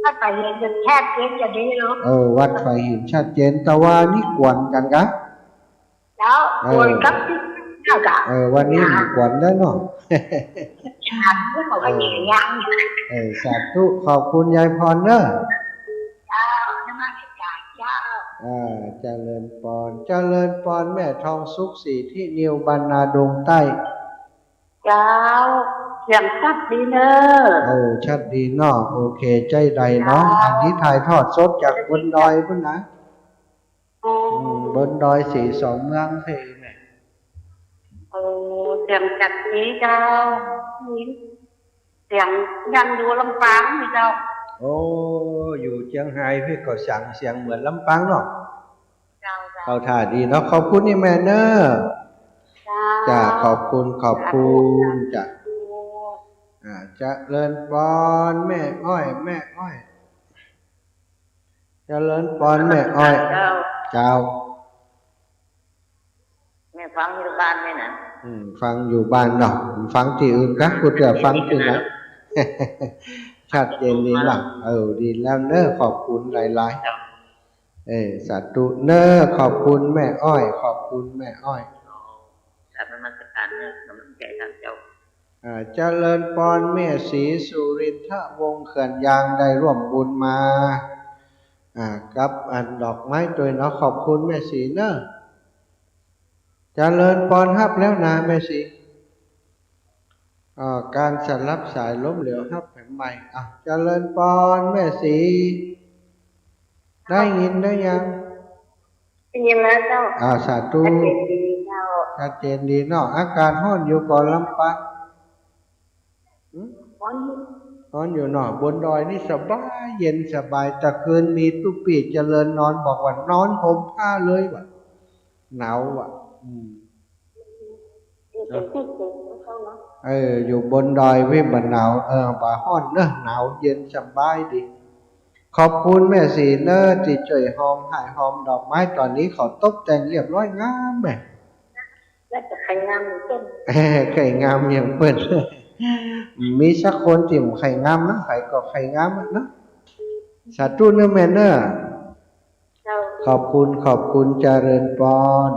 วัดฝายหินจะชัดเจนจะดีเนาะ เออ วัดฝายหินชัดเจน ตะวานี้กวนกั๋นกะ เจ้า เออ กวนกับตี้เจ้ากะ เออ วันนี้บ่กวนแล้วเนาะ สาธุ เออ เออ สาธุ ขอบคุณยายพรเน้อ เจ้า นมัสการเจ้า อ่า เจริญปอน เจริญปอนแม่ทองสุข ศรีทินิว บ้านนาดงใต้ เจ้า เสียงชัดดีเน้อ โอ้ ชัดดีเนาะ โอเค ใจ๊ได้เนาะ เจ้า อันนี้ถ่ายทอดสดจากบนดอยพุ้นนะ อืม อืม บนดอยศรีสองเมืองเพ่นแหละ โอ้ เสียงจัดนี้เจ้า เสียงยังอยู่ลำปางนี่เจ้า โอ้ อยู่เจียงฮายเพ่นก็สังเสียงเหมือนลำปางเนาะ เจ้า เจ้า เข้าท่าดีเนาะ ขอบคุณนี่แม่เน้อ เจ้า จ้า ขอบคุณ ขอบคุณ สาธุ จ้า สาธุ อ่า เจริญปอนแม่อ้อย แม่อ้อย เจริญปอนแม่อ้อย เจ้า เจ้า แม่ฟังอยู่บ้านนี่นะ อืม ฟังอยู่บ้านเนาะ ฟังตี้อื่นกะ กูเตื้อฟังตี้ไหน ชัดเจนดีเนาะ เออ ดีแล้วเน้อ ขอบคุณหลายๆ เจ้า เออ สาธุเน้อ ขอบคุณแม่อ้อย ขอบคุณแม่อ้อย กราบนมัสการเน้อ กำลังใจ๋ท่านเจ้า อ่า เจริญปอนแม่ศรีสุรินทวงศ์เขื่อนยาง ได้ร่วมบุญมา อ่า กับอันดอกไม้ตวยเนาะ ขอบคุณแม่ศรีเน้อ เจริญปอน ฮับแล้วนาแม่ศรี อ่า ก๋านสลับสายล้มเหลว ฮับแผนใหม่ อ่ะ เจริญปอนแม่ศรี ได้ยินได้ยัง ได้ยินแล้วเจ้า อ่า สาธุ ชัดเจนดีเจ้า ชัดเจนดีเนาะ อากาศฮ้อนอยู่ก่อลำปาง หึ ฮ้อนอยู่ ฮ้อนอยู่เนาะ บนดอยนี่สบาย เย็นสบาย ตะคืนมีตุ๊ปี้เจริญนอนบอกว่านอนห่มผ้าเลยว่ะ หนาวว่ะ อืม เออ อยู่บนดอยเพ่นบ่หนาว เออ บ่ฮ้อนเนาะ หนาวเย็นสบายดี ขอบคุณแม่ศรีเน้อ ตี้จ้วยหอมไห้หอมดอกไม้ ต๋อนนี้เขาตกแต่งเรียบร้อยงามแม่ แล้วจะใค่งามอย่างเปิ้น ใค่งามอย่างเปิ้น มีสักคนตี้บ่ใค่งามนะ ใผก็ใค่งามอะเนาะ สาธุเน้อแม่เน้อ เจ้า ขอบคุณ ขอบคุณ เจริญปอน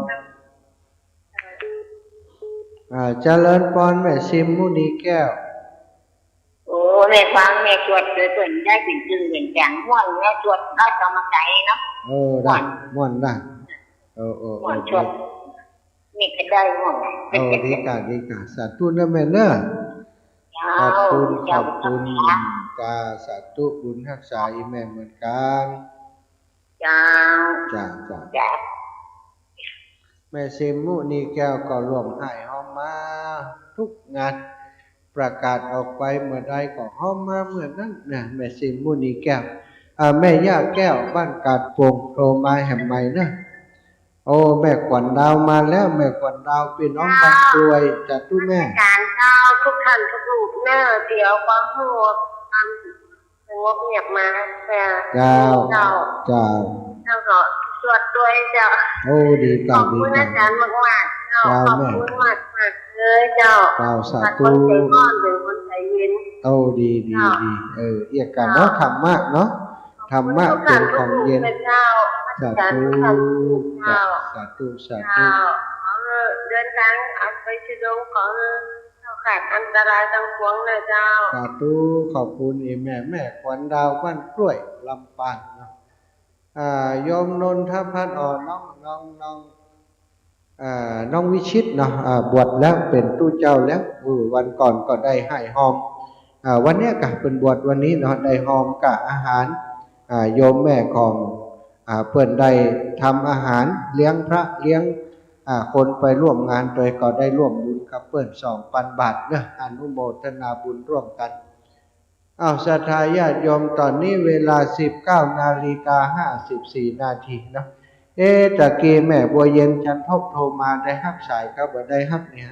อ่า เจริญปอนแม่ซิมมุนีแก้ว โอ้ แม่ฟัง แม่สวดเปิ้นได้เป๋นจึงเป๋นจัง ม่วน แม่สวดได้กำลังใจ๋เนาะ เออ ได้ ม่วน ม่วนนะ เออ เออ ม่วน เออ สวด แม่ก็ได้ม่วน เออ ดีกะ ดีกะ สาธุเน้อแม่เน้อ เจ้า ขอบคุณ เจ้า ขอบคุณ เจ้า จ้า สาธุ บุญฮักษาอี่แม่เหมือนกั๋น เจ้า เจ้า เจ้า เจ้า แม่ซิมมุนีแก้วก็ร่วมไห้ฮอมมากู้งาน ประกาศออกไปเมื่อใดก็ฮอมมาเมื่อนั้นนะ แม่ซิมมุนีแก้ว อ่า แม่ย่าแก้วบ้านกาดโป่งโทรมาแหมใหม่นะ โอ้ แม่ขวัญดาวมาแล้ว แม่ขวัญดาว ปี้น้องบ้านกล้วย สาธุแม่ อาจารย์เจ้า ทุกท่านทุกรูปเนอะ ตี้เอาความสงบ ความสงบเงียบมา เจ้า เจ้า เจ้า เจ้าก็สวดด้วยเจ้า โอ้ ดีเจ้า ขอบคุณ ดีเจ้า อาจารย์มากๆ เจ้า เจ้า ขอบคุณมากๆ เลยเจ้า เจ้า สาธุ เป็นคนใจร้อน เป็นคนใจเย็น โอ้ ดี ดี เจ้า ดี เออ เอี้ยกั๋นเนาะ เจ้า ธรรมะเนาะ ธรรมะเป็นของเย็น ขอบคุณทุกท่านทุกรูปเลยเจ้า สาธุ อาจารย์ทุกท่านทุกรูปเจ้า เจ้า สาธุ สาธุ เจ้า ขอเดินตางอันไปสะดวก ขอ เจ้าขาดอันตรายตังปวงเน่อเจ้า สาธุ ขอบคุณอีแม่ แม่ขวัญดาวบ้านกล้วย ลำปางเนาะ อ่า โยมนนทพัฒน์ อ๋อ น้อง น้อง น้อง อ่า น้องวิชิตเนาะ อ่า บวชแล้วเป๋นตุ๊เจ้าแล้ว เออ วันก่อนก็ได้ไห้ฮอม อ่า วันเนี้ยก็เป๋นบวชวันนี้เนาะ ได้ฮอมกับอาหาร อ่า โยมแม่ของ อ่า เปิ้นได้ทำอาหารเลี้ยงพระเลี้ยง อ่า คนไปร่วมงานตวย ก็ได้ร่วมบุญกับเปิ้นสองปันบาทเนาะ อนุโมทนาบุญร่วมกั๋น อ้าว ศรัทธาญาติโยม ต๋อนนี้เวลาสิบเก้านาฬิกาห้าสิบสี่นาทีเนาะ เอ๊ะ ตะกี้แม่บัวเย็นจันทบโทรมา ได้ฮับสายก็บ่ได้ฮับเนี่ย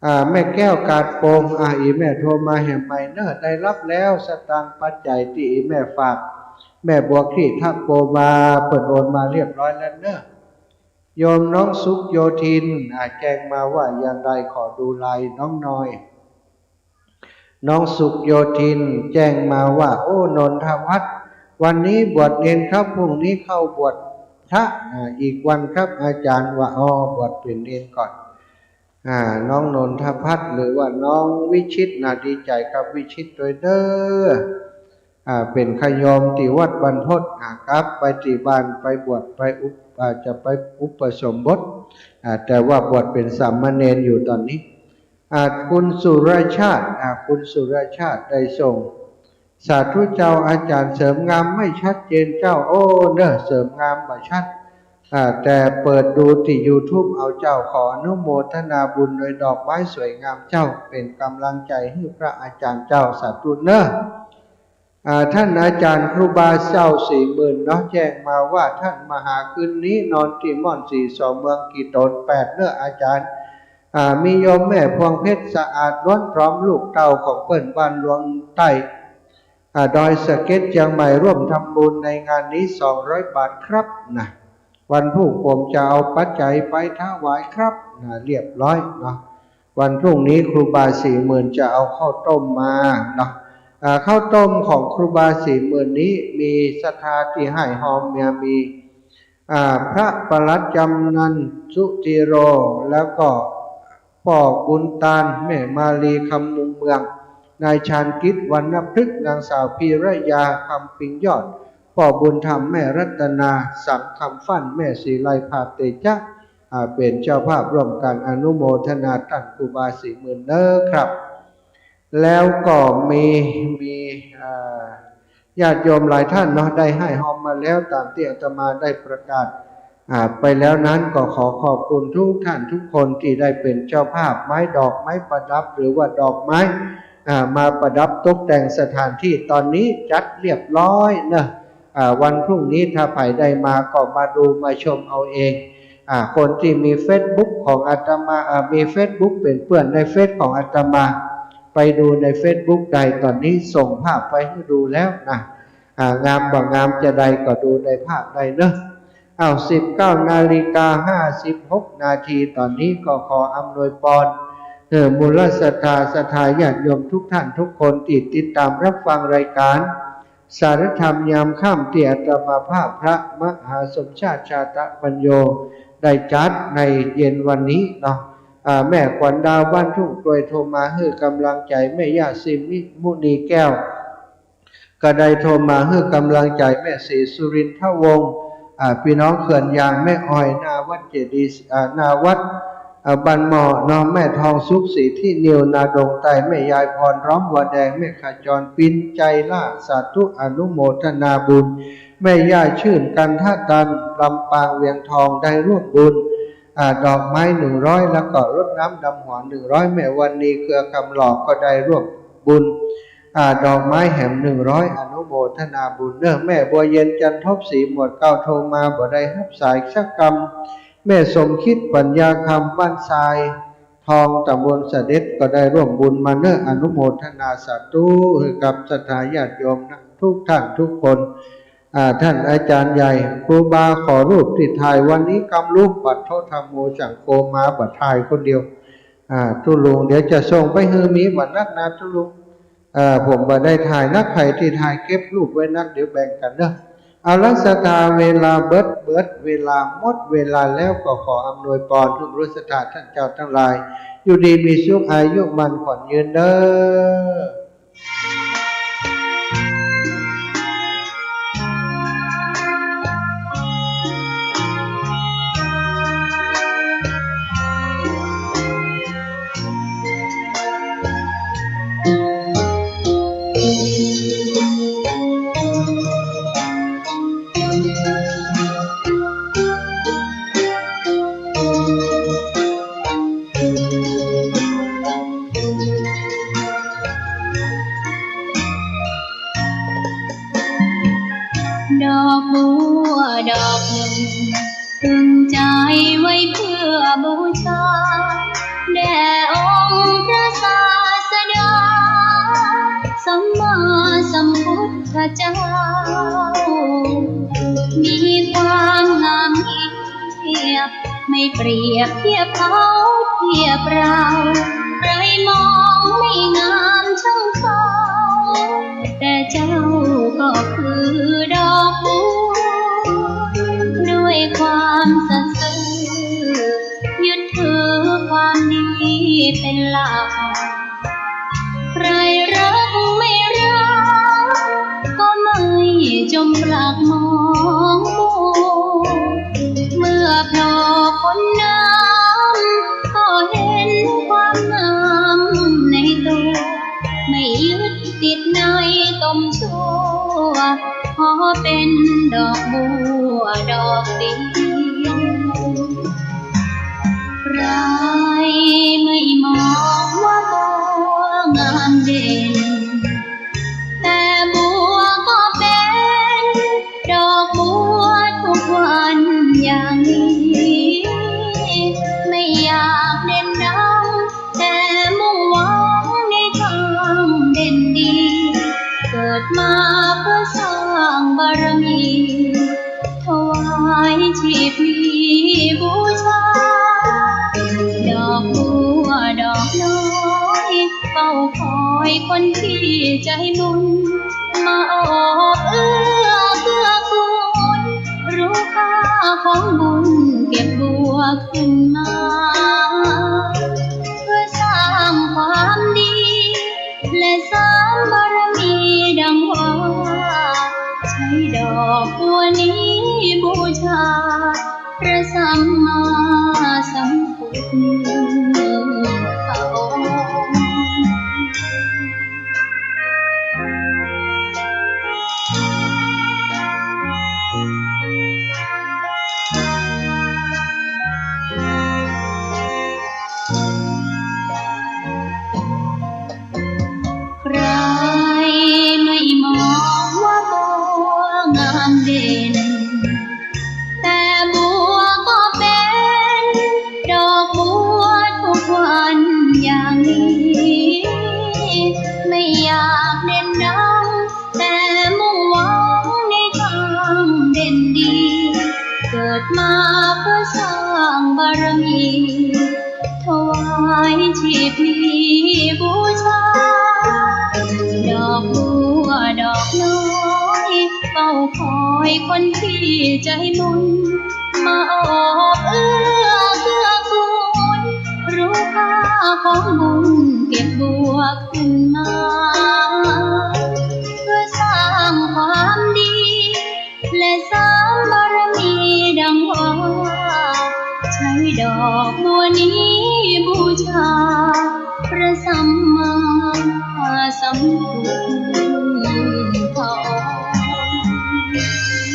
อ่า แม่แก้วกาดโป่ง อ่า อีแม่โทรมาแหมใหม่เน่อ ได้ฮับแล้ว สตางค์ปัจจัยตี้อีแม่ฝาก แม่บัวคลี่ทักโปมา เปิ้นโอนมาเรียบร้อยแล้วเน่อ โยมน้องสุขโยธิน อ่า แจ้งมาว่าอย่างไร ขอดูไลน์น้องหน่อย น้องสุขโยธินแจ้งมาว่า โอ้ นนทพัฒน์ วันนี้บวชเณรครับ พรุ่งนี้เข้าบวชพระ อ่า อีกวันครับอาจารย์ ว่า อ้อ บวชเป๋นเณรก่อน อ่า น้องนนทพัฒน์ หรือว่าน้องวิชิตนะ ดีใจ๋กับวิชิตตวยเน่อ อ่า เป๋นขะโยมตี้วัดบรรพต อ่า กลับไปตี้บ้าน ไปบวช ไปอุป- อ่า จะไปอุปสมบท อ่า แต่ว่าบวชเป๋นสามเณรอยู่ต๋อนนี้ อ่า คุณสุรชาติ อ่า คุณสุรชาติได้ส่ง สาธุเจ้า อาจารย์เสริมงามไม่ชัดเจนเจ้า โอ้ เน่อ เสริมงามบ่ชัด อ่า แต่เปิดดูตี้ยูทูบเอาเจ้า ขออนุโมทนาบุญโดยดอกไม้สวยงามเจ้า เป๋นก๋ำลังใจ๋หื้อพระอาจารย์เจ้า สาธุเน่อ อ่า ท่านอาจารย์ครูบาเจ้าสี่หมื่นเนาะ แจ้งมาว่า ท่านมาหาคืนนี้นอนตี้ม่อนสี่ สอง เมืองกี่ตน แปด เน่ออาจารย์ อ่า มีโยมแม่พวงเพชรสะอาดล้วน พร้อมลูกเต้าของเปิ้น บ้านหลวงใต้ อ่า ดอยสะเก็ด เจียงใหม่ ร่วมทำบุญในงานนี้ สองร้อยบาทครับนะ วันพรุ่งผมจะเอาปัจจัยไปถวายครับนะ เรียบร้อยเนาะ วันพรุ่งนี้ครูบาสี่หมื่นจะเอาข้าวต้มมาเนาะ อ่า ข้าวต้มของครูบาสี่หมื่นนี้มีศรัทธาตี้ไห้ฮอมเมียมี อ่า พระปลัดจำนันสุธีโร แล้วก็ป้อบุญตาน แม่มาลีคำมุงเมือง นายชาญกิจ วรรณพฤกษ์ นางสาวพีระยา คำปิงยอด ป้อบุญธรรม แม่รัตนา สังคำฟั่น แม่ศรีไล ภาพเตจ๊ะ อ่า เป๋นเจ้าภาพร่วมกั๋นอนุโมทนาต้านครูบาสี่หมื่นเน่อครับ แล้วก็มี มี อ่า ญาติโยมหลายท่านเนาะ ได้ไห้ฮอมมาแล้ว ต๋ามตี้อาตมาได้ประกาศ อ่า ไปแล้วนั้น ก็ขอขอบคุณทุกท่านทุกคนตี้ได้เป๋นเจ้าภาพ ไม้ดอกไม้ประดับ หรือว่าดอกไม้ อ่า มาประดับตกแต่งสถานที่ ต๋อนนี้จัดเรียบร้อยเนาะ อ่า วันพรุ่งนี้ถ้าใผได้มาก็มาดูมาชมเอาเอง อ่า คนตี้มีเฟซบุ๊กของอาตมา อ่า มีเฟซบุ๊กเป๋นเปื้อนในเฟซของอาตมา ไปดูในเฟซบุ๊กได้ ต๋อนนี้ส่งภาพไปหื้อดูแล้วนะ อ่า งามบ่งามจาใดก็ดูในภาพได้เนาะ อ้าว สิบเก้านาฬิกาห้าสิบหกนาที ต๋อนนี้ก็ขออำนวยปอน เอ่อ มูลศรัทธา ศรัทธาญาติโยมทุกท่านทุกคนตี้ติดต๋ามรับฟังรายก๋าน สารธรรมยามค่ำตี้อาตมาภาพพระมหาสมชาติชาตะปัญโญ ได้จัดในเย็นวันนี้เนาะ อ่า แม่ขวัญดาวบ้านทุ่งกรวยโทรมาหื้อก๋ำลังใจ๋แม่ย่าซิมมุนีแก้ว ก็ได้โทรมาหื้อก๋ำลังใจ๋แม่ศรีสุรินทวงศ์ อ่า ปี้น้องเขื่อนยาง แม่อ้อย หน้าวัดเจดีย์ อ่า หน้าวัด อ่า บ้านหม้อเนาะ แม่ทองสุข ศรีที่นิว นาดงใต้ แม่ยายพร ร้อมวัวแดง แม่ขจร ปิ๊น ใจล่า สาธุอนุโมทนาบุญ แม่ย่าชื่น กันทะตัน ลำปาง เวียงทอง ได้ร่วมบุญ อ่า ดอกไม้หนึ่งร้อย แล้วก็รดน้ำดำหัวหนึ่งร้อย แม่วันนี เครือคำหลอก ก็ได้ร่วมบุญ อ่า ดอกไม้แหมหนึ่งร้อย อนุโมทนาบุญเน้อ แม่บัวเย็น จันทบศรี หมวดเก้า โทรมาบ่ได้ฮับสายสักกำ แม่สมคิด ปัญญาคำ บ้านทรายทอง ตำบลสะเด็ด ก็ได้ร่วมบุญมาเน้อ อนุโมทนาสาธุ หื้อกับศรัทธาญาติโยมนะ ทุกท่านทุกคน อ่า ท่านอาจารย์ใหญ่ ครูบาขอรูปตี้ถ่ายวันนี้กำลุก ปัทโธ ธัมโม สังโฆ มาบ่ถ่ายคนเดียว อ่า ตุ๊ลุง เดี๋ยวจะส่งไปหื้อ มีบ่นักนะตุ๊ลุง เอ่อ ผมบ่ได้ถ่ายนัก ใผตี้ถ่ายเก็บรูปไว้นัก เดี๋ยวแบ่งกั๋นเนาะ เอาละศรัทธา เวลาเบิด เบิดเวลา หมดเวลาแล้ว ก็ขออำนวยปอนหื้อบุรุษศรัทธาต้านเจ้าตังหลาย อยู่ดีมีสุข อายุมั่นขวัญยืนเน้อ ดอกบัวดอกหนึ่ง ตึงใจ๋ไว้เพื่อบูชา แด่องค์พระศาสดา สัมมาสัมพุทธเจ้า มีความงามเยี่ยม ไม่เปรียบเทียบเขาเทียบเรา ใครมองไม่งามช่างเขา แต่เจ้าก็คือดอกบัว ด้วยความสัตย์ซื่อ ยึดถือความดีเป็นหลัก ใครรักไม่รัก ก็ไม่จมปลักมองมัว เมื่อโผล่พ้นน้ำ ก็เห็นความงามในตัว ไม่ยึดติดในตมชั่ว ขอเป็นดอกบัวดอกเดียว ใครไม่มองว่าบัวงามเด่น แต่บัวก็เป็นดอกบัวทุกวันอย่างนี้ ไม่อยากเด่นดัง แต่มุ่งหวังในทางเด่นดี เกิดมาเพื่อสร้างบารมี ถวายชีพนี้บูชา ดอกบัวดอกน้อย เฝ้าคอยคนที่ใจบุญ มาโอบเอื้อเกื้อกูล รู้ค่าของบุญเก็บบัวขึ้นมา เพื่อสร้างความดี และสร้างบารมีดังว่า ใช้ดอกบัวนี้บูชา พระสัมมาสัมพุทธพระองค์ ใครไม่มองว่าบัวงามเด่น แต่บัวก็เป็นดอกบัวทุกวันอย่างนี้ ไม่อยากเด่นดัง แต่มุ่งหวังในทางเด่นดี เกิดมาเพื่อสร้างบารมี ถวายชีพนี้บูชา ดอกบัวดอกน้อย เฝ้าคอยคนที่ใจบุญ มาโอบเอื้อเกื้อกูล รู้ค่าของบุญเก็บบัวขึ้นมา เพื่อสร้างความดี และสร้างบารมีดังว่า ใช้ดอกบัวนี้บูชา พระสัมมาสัมพุทธองค์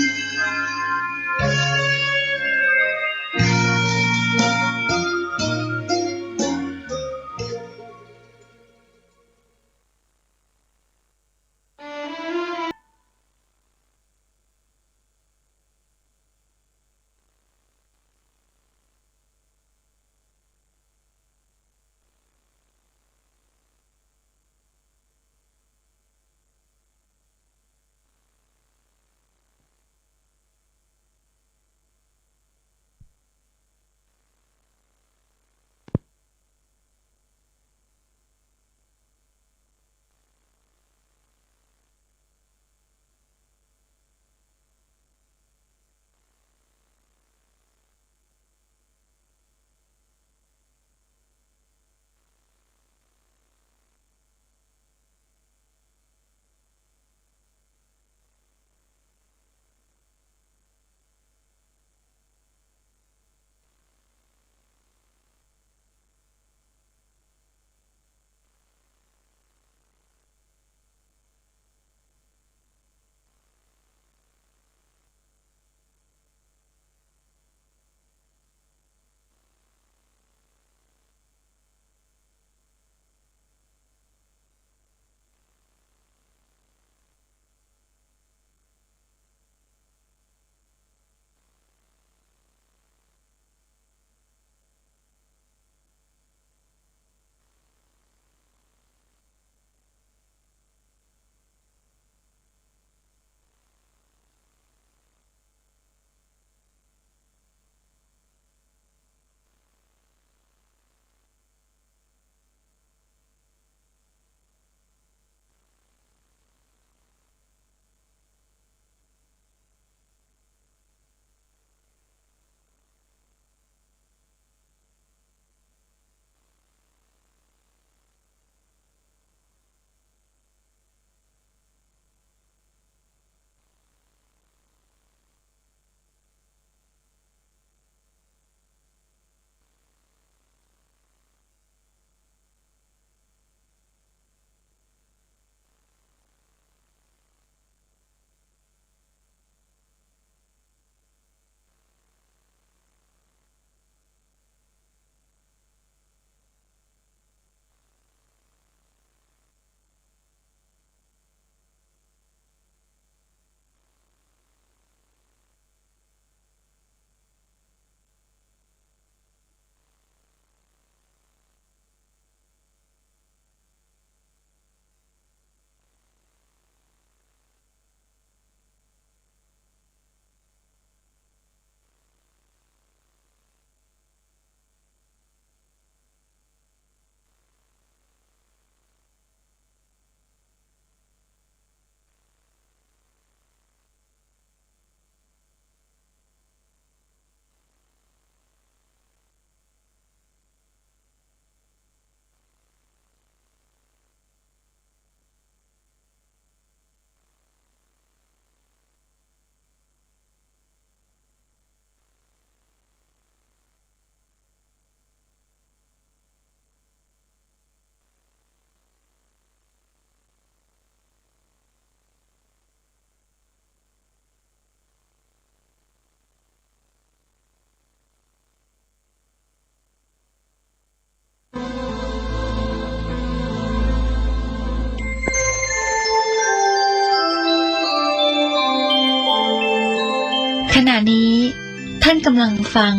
ท่านกำลังฟัง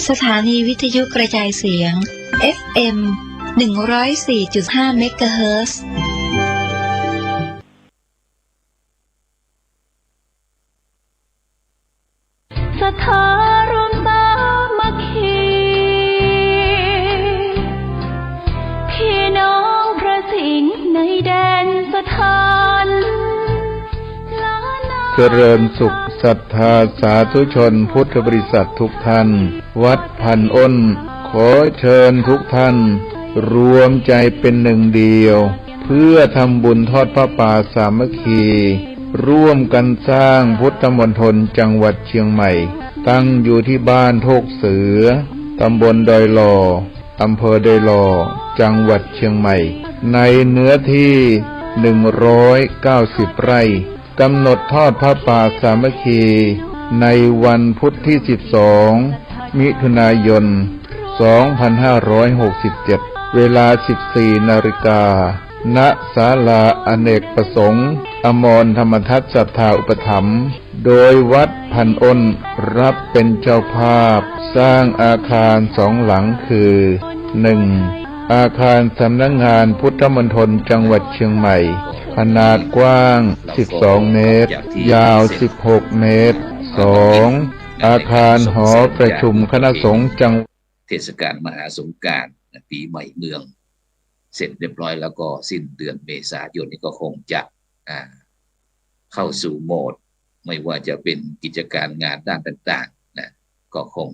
สถานีวิทยุกระจายเสียง เอฟเอ็ม หนึ่งร้อยสี่จุดห้า เมกะเฮิรตซ์ ศรัทธารวมสามัคคี พี่น้องพระสิงห์ในแดนสถาน เจริญสุขศรัทธาสาธุชนพุทธบริษัททุกท่าน วัดพันอ้น ขอเชิญทุกท่าน รวมใจเป็นหนึ่งเดียว เพื่อทำบุญทอดผ้าป่าสามัคคี ร่วมกันสร้างพุทธมณฑลจังหวัดเชียงใหม่ ตั้งอยู่ที่บ้านโทกเสือ ตำบลดอยหล่อ อำเภอดอยหล่อ จังหวัดเชียงใหม่ ในเนื้อที่ หนึ่งร้อยเก้าสิบ ไร่ กำหนดทอดผ้าป่าสามัคคี ในวันพุธที่ สิบสอง มิถุนายน สองพันห้าร้อยหกสิบเจ็ด เวลา สิบสี่ นาฬิกา ณ ศาลาอเนกประสงค์ อมรธรรมทัศน์ศรัทธาอุปถัมภ์ โดยวัดพันอ้นรับเป็นเจ้าภาพสร้างอาคารสองหลังคือ หนึ่ง อาคารสำนักงานพุทธมณฑลจังหวัดเชียงใหม่ ขนาดกว้าง สิบสอง เมตร ยาว สิบหก เมตร สอง อาคารหอประชุมคณะสงฆ์จัง เทศกาลมหาสงกรานต์นะ ปีใหม่เมือง เสร็จเรียบร้อยแล้วก็สิ้นเดือนเมษายนนี้ก็คงจะ อ่า เข้าสู่โหมด ไม่ว่าจะเป็นกิจการงานด้านต่างๆ นะ ก็คง